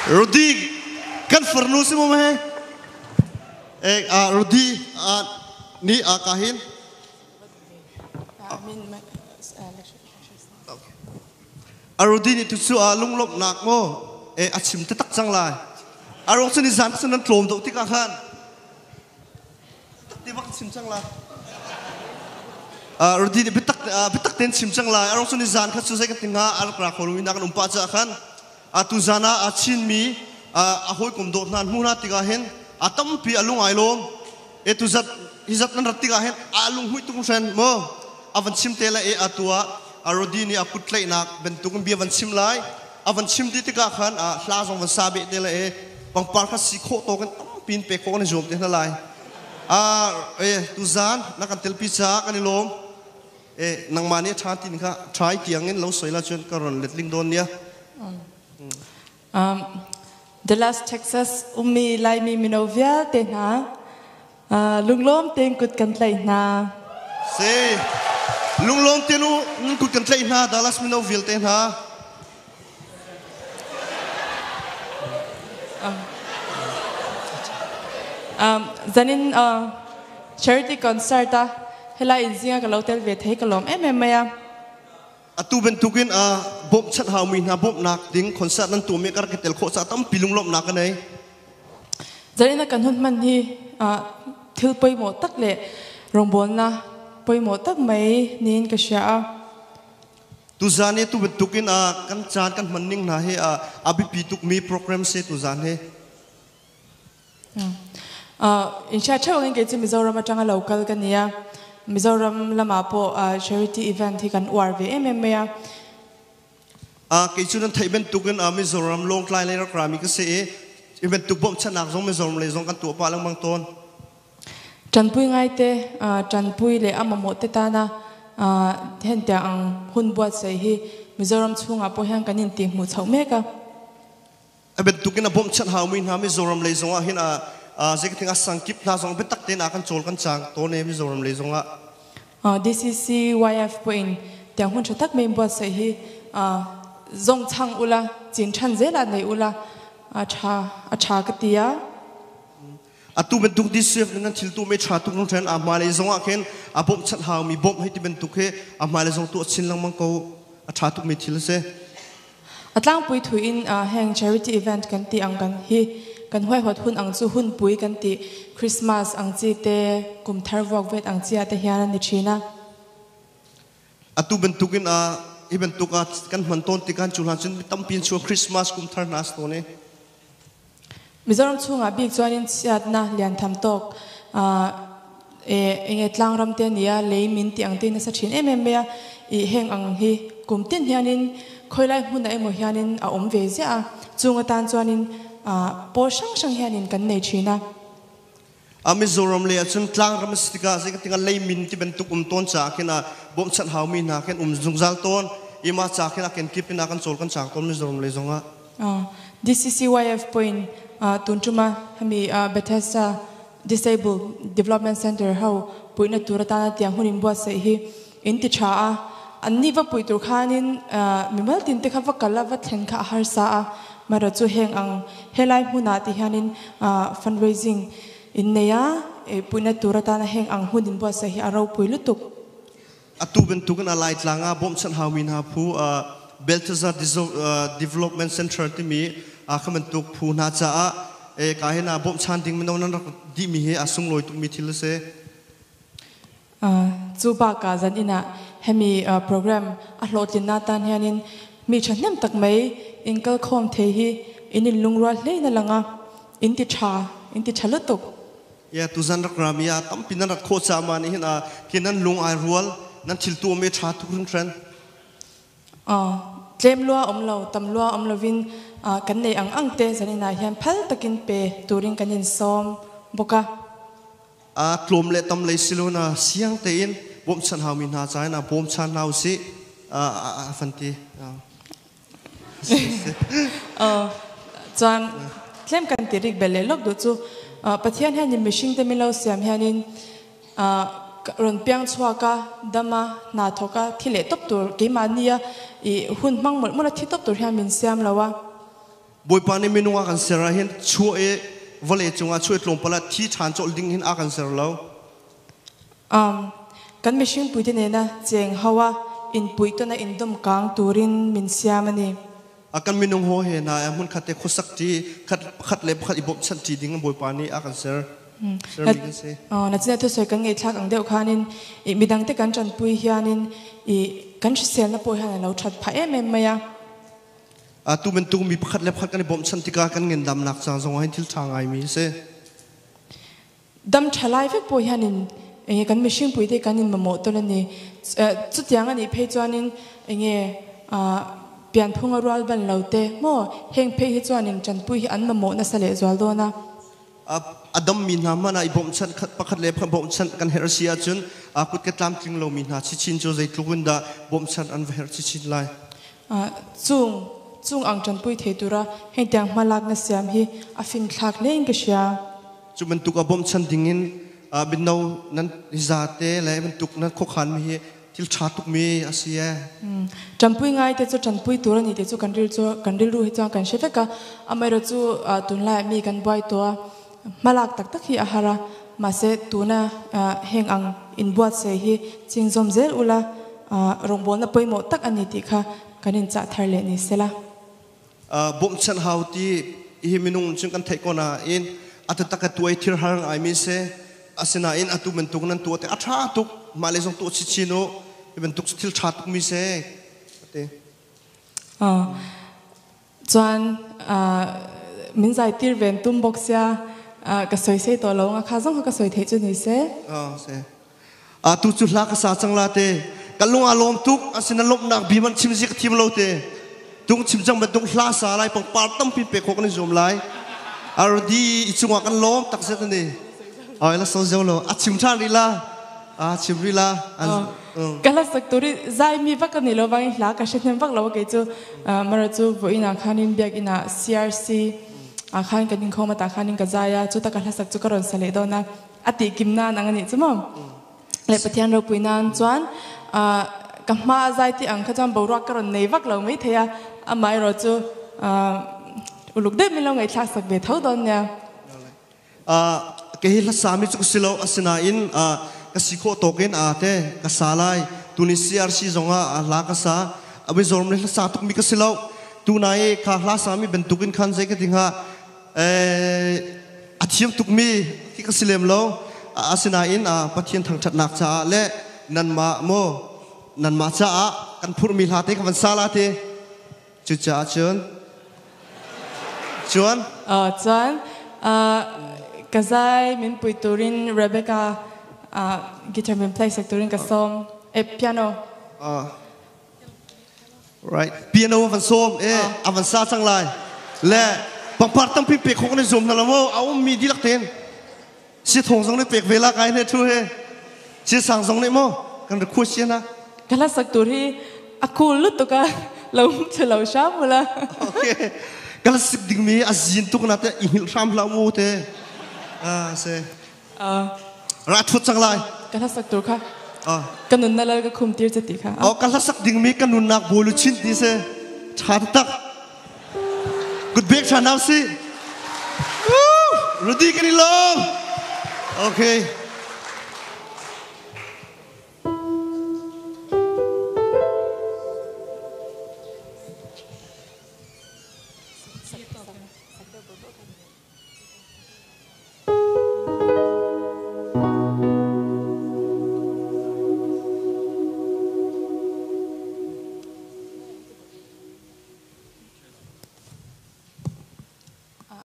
Rudi kan farnu si mo he e a Rudi a ni a ka hin A Rudi nih tucu a lunglawmhnak maw e a chim taktak cang lai. A ruang cu nizan cu nan tlawm deuh tikah khan ti bak chim cang lai. Rudi nih biatak biatak tein chim cang lai. A ruang cu nizan kha cu zei kan ti hnga a rak ra kho lomi hna kan um pah caah khan atu zan ah a Chinmi a hawikom dawt hna an hmuh hna tikah hin a tampi a lung ai lawm. E tu zat hi zat nan rat tikah hin a lunghmuih tuk hran mu a van chim te lai e atu ah a Rodi nih a kut tlaihnak bantuk in bia van chim lai a van chim dih tikah khan a hla zong van sa beh te lai e pangpar kha si khawh tawk in tampi in pek khawh kan i zuam te hna lai a e tuzan na kan telpi caah kan i lawm e nangmah nih a ṭha tin kha ṭhai tiang in lo soi la cun ka ron let ling dawn nia. Dallas, Texas ummi Laimi mino vialte hna lunglawm tein kut kan tlaih hna. Si. Lunglawm tein kut kan tlaih hna Dallas mino vialte hna. Zanin charity concert a helai in zinga ka lo tel ve thei ka lawm em em mai a. Atu bantukin a bawmhchanh haumi hna bawmhnak ding concert nan tuahmi ka rak i tel khawh caah tampi lunglawmhnak ka nei. Zarina kan hun hman hi thil pawimawh tak le rawngbawlnak pawimawh tak mai niin ka hria a. Tuzan hi tu bantukin kan caan kan hman ning hna hi a biapi tukmi program si tuzan hi. In hriat theuh angin kei chu Mizoram atanga local ka nia. Mizoram lamah pawh charity event hi kan uar ve em em mai a. Kei cu nan theih bantukin Mizoram Lawngtlai lei rak rami ka si i hi bantuk bawmhchanhnak zong Mizoram lei zong kan tuah pah lengmang tawn. Ṭanpui ngaite, ṭanpui le a mamawh te tana hentiang ang hun buatsaih hi Mizoram chungah pawh hian kan intihhmuh chhoh mek a. A bantukin a bawmhchanh haumi hna Mizoram lei zongah hin a zeikathing a sangkip hna zong biatak tein a kan cawl kan cang tawn e Mizoram lei zongah. DCC YF pawhin tiang hun tha tak mai buatsaih hi zong chang ula cin than zel ah nei ula a tha a tha ka ti a. Atu bantuk DCF nan thil tu me tha tuk nung then a hma lei zongah khin a bawmhchanh haumi bawmh hei ti bantuk hi a hma lei zong tu a chin lengmang ko a tha tuk mi thil a si. A tlangpui thu in heng charity event kan tih ang kan hi kan huaihawt hun ang chu hunpui kan tih Christmas ang chi te kum thar vuak vet ang chi ah te hian an ni thin a. Atu bantukin a hi bantuk a kan hman tawn tikhan cu hlan cun mi tampi in chuak Christmas kum thar hna a si tawn i. Mizoram chungah bik chuan in chiatna lian tham tawk enge tlangram te ania lei min tih ang te in a sa thin em em mai a, i heng ang hi kum tin hianin khawilai hmunah emaw hianin a awm ve ziah a, chung atan chuanin pawl hrang hrang hianin kan nei thin a. A Mizoram lei ahcun tlangram a si tikah zei ka tinga leimin ti bantuk um tawn caah khin a bawmhchanh haumi hna khin um zungzal tawn i mah ca khin a kenkip in a kan cawl kan caang tawn Mizoram lei zongah. DCCYF point tun tuma hemi Bethesda Disabled Development Center ho puihna tur atana tiang hun in buatsaih hi in ti tha a an ni va puih tur khanin mimal tin te kha va kal a va thlen kha a harsa a mara chu heng ang helai hmunah ti hianin fundraising in nei a puihna tur atana heng ang hun in buatsaih hi a ropui lutuk. Atu bantukin a Laitlang ah bawmhchanh haumi hna phu Balthazar Development Center timi kha bantuk phu hna caah ka hin bawmhchan ding mino nan rak dihmi hi a sunglawi tukmi thil a si. Cu bakah zan inn ah hemi program a hlawhtlinnak tan hianin mi ṭhahnem tak mai in kalkhawm thei hi in in lungrual hlein a lang a, in ti ṭha, in ti ṭha lutuk. Ya tuzan rak rami ah tampi nan rat khawh caah mah nih hin khi nan lung ai rual, nan thil tuahmi a ṭha tuk hringhran. Tlem lua um lo, tam lua um loin kan nei ang ang te zan inn ah hian phal takin pe turin kan in sawm bawk a. A tlawm le tam lei si lo na siang tein bawmchan haumi hna ca in bawmchan hna usih a fan ti. Chuan tlem kan ti rik bel le lok duh chu Pathian hianin mihring te milo siam hianin rawn piang chhuak a dama hna thawk a thi leh tawp tur keimah nia i hun hmang mawlh mawlh a thi tawp tur hian min siam lo a. Bawipa nih minung a kan ser ah hin chuah i vawlei cungah chuah i tlawmpal ah thi ṭhan colh ding hin a kan ser lo. Um, kan mihring puite nena cheng hawa in pui tona in dom kang turin min siam ani. A kan minung ho he na hmun khat te khuasak ṭi khat pakhat le pakhat i bawmhchanh ṭi ding Bawipa nih a kan ser. Sermi kan si. Na cina thusoi kan ngei thlak ang deuh khanin i midang te kan ṭanpui hianin i kan hriselna pawh hian a lo ṭhat phah em em mai a. Atu bantuk mi pakhat le pakhat kan i bawmhchanh tikah kan ngandamnak ca zong ah hin thil ṭha ngaimi a si. Dam ṭha lai vek pawh hian in enge kan mihring pui te kan in mamawh tawn a ni. Chutiang a nih phei chuanin enge pianphung a rual ban lo te maw heng phei hi chuanin ṭanpui hi an mamawh nasa lehzual dawn a. A dammi hna hmanh ah i bawmhchanh khat pakhat le pakhat bawmhchanh kan herh a si ahcun kut ke tlamtling lomi hna chichin cu zeitluk in dah bawmhchanh an va herh chichin lai. Chung chung ang ṭanpui thei tura hengtiang hmalakna siam hi a finthlak hle in ka hria. Cu bantuk a bawmhchanh dingin mino nan zate le bantuk nan khuakhanmi hi thil ṭha tukmi a si ee. Ṭanpui ngai te cu ṭanpui tur a ni te cu kan ril cu kan rilru hi chuan kan hre vek a. Amaherawh cu tunlai ah mi kan buai tua hmalak taktak hi a har a. Mahse tuna heng ang in buatsaih hi ching zawm zel ula rawngbawlna pawimawh tak a ni tih kha kan in chah thar leh ni sela. Bawmhchanh hau ti hi minung cun kan theih ko nain a taktak ka tuai thil har ngaimi si. Asinain atu bantuk nan tuah te a ṭha tuk mah le zong tuah chinchin u hi bantuk cu thil ṭha tukmi si te. Chuan min zai tir ven tum bawk sia ka soi sei to lo nga kha zong ka soi thei chu ni se. Se. Atu cu hla ka sa cang la te. Ka lung a lawm tuk asina lawmhnak bi man chim zi ka thim lo te. Tung chim cang bantuk hla sa lai pangpar tampi pe khawh kan i zuam lai. Ardi i cungah kan lawm tak zet ani. Ai la so zo lo a chim ṭhan rih la. A chim rih la. Ka hla sak tur i zai mi vak ka ni lo vang i hla ka hre hnem vak lo kei cu mara cu voin ah khan in biakinn ah CRC ah khan kan in khawm ata khan in ka zai a cu ta ka hla sak cu ka ron sa leh dawn a a ti kim nan ang ani chu mo le Pathian ropui nan chuan ka hma zai ti ang kha chuan boruak ka ron nei vak lo mai thei a amai ro chu uluk deuh min lo ngai thlak sak ve tho don nia. Ke hi hla sami cu ka si lo asinain ka si khawh tawk in te ka sa lai tuni CRC zong ah hla ka sa Mizoram le hla sa tukmi ka si lo tunai kha hla sami bantukin khan zei ka ti hnga a thiam tukmi khi ka si lem lo asinain Pathian thangṭhatnak caah le nanmah maw nanmah caah kan phurhmi hla te ka van sa la te. Cucaah cun cuan Cun ka zai min pui turin Rebecca guitar min play sak turin ka sawm. Eh, piano. Right. Piano van sawm eh a van sa cang lai. Le pangpar tampi pek khawk na zum na lo mo a um mi dihlak ten. Si thong zong nih pek ve la kai ne thu he. Si sang zong nih mo kan request na. Ka hla sak tur hi a cool lutuk a lo lo hram mula. Okay. Ka la sik ding mi a zin tuk na te i hil hram hlah mu te. Ah se. Ra thut cang lai. Ka hla sak tur kha. Ka nun na lal ka khum tir che ti kha. Oh ka hla sak ding mi ka nun nak bolu chin ti se. Tha tak. Good bek tha now si. Ready kan i lom. Okay.